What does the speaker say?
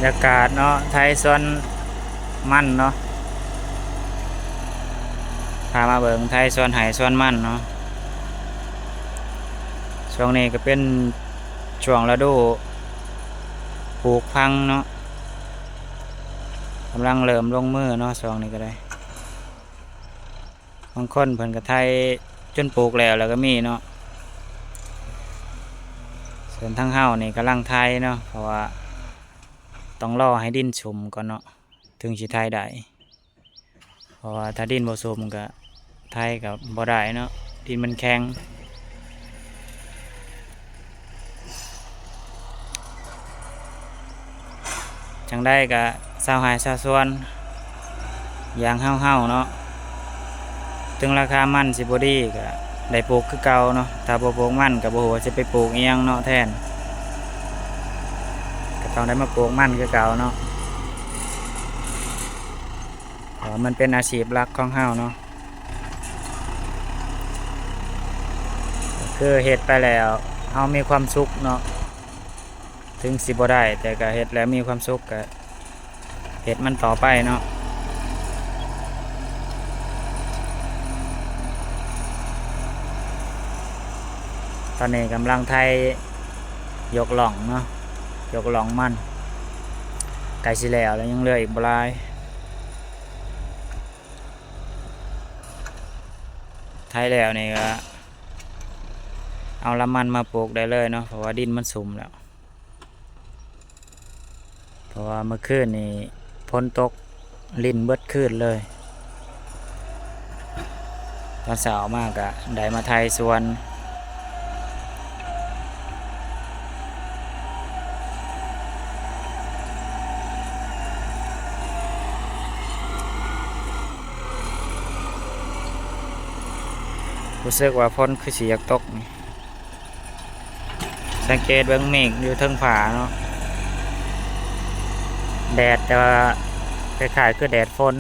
ຍາກາດເນາະ ໄຖສວນມັນເນາະ ພາມາເບິ່ງໄຖສວນໄຮ່ສວນມັນເນາະ. ຊ່ວງນີ້ກໍເປັນຊ່ວງລະດູປູກພັງເນາະ ກຳລັງເລີ່ມລົງມືເນາະ ຊ່ວງນີ້ກໍໄດ້. ບາງຄົນເພິ່ນກໍໄຖຈົນປູກແລ້ວ ແລ້ວກໍມີເນາະ. ສ່ວນທາງເຮົານີ້ກຳລັງໄຖເນາະ ເພາະວ່າຕ້ອງລໍໃຫ້ດິນຊຸ່ມກ່ອນເນາະ ເຖິງຊິໄຖໄດ້ ເພາະວ່າຖ້າດິນບໍ່ຊຸ່ມກໍໄຖກໍບໍ່ໄດ້ເນາະ ດິນມັນແຂງ. ຈັ່ງໃດກະຊາວໄຮ່ຊາວສວນຢ່າງເຮົາເຮົາເນາະ ເຖິງລາຄາມັນຊິບໍ່ດີກະໄດ້ປູກຄືເກົ່າເນາະ. ຖ້າບໍ່ປູກມັນກະບໍ່ຮູ້ວ່າຊິໄປປູກອີ່ຫຍັງເນາະແທນ ກະຕ້ອງໄດ້ມາປູກມັນຄືເກົ່າເນາະ ເພາະວ່າມັນເປັນອາຊີບຫຼັກຂອງເຮົາເນາະ. ຄືເຮັດໄປແລ້ວເຮົາມີຄວາມສຸກເນາະ ເຖິງຊິບໍ່ໄດ້ ແຕ່ກະເຮັດແລ້ວມີຄວາມສຸກ ກະເຮັດມັນຕໍ່ໄປເນາະ. ຕອນນີ້ກຳລັງໄຖຍົກລ່ອງເນາະ ຍົກລ່ອງມັນ ໃກ້ຊິແລ້ວແລ້ວ ຍັງເຫຼືອອີກບໍ່ຫຼາຍ. ໄຖແລ້ວນີ້ກະເອົາລຳມັນມາປູກໄດ້ເລີຍເນາະ ເພາະວ່າດິນມັນຊຸ່ມແລ້ວ ເພາະວ່າເມື່ອຄືນນີ້ຝົນຕົກລິນເບິດຄືນເລີຍ. ຕອນເຊົ້າມາກະໄດ້ມາໄຖສວນ ຮູ້ສຶກວ່າຝົນຄືຊິຢາກຕົກນີ້ ສັງເກດເບິ່ງເມກຢູ່ເທິງຟ້າເນາະ ແດດ ແຕ່ວ່າຄ້າຍໆຄືແດດຝົນ.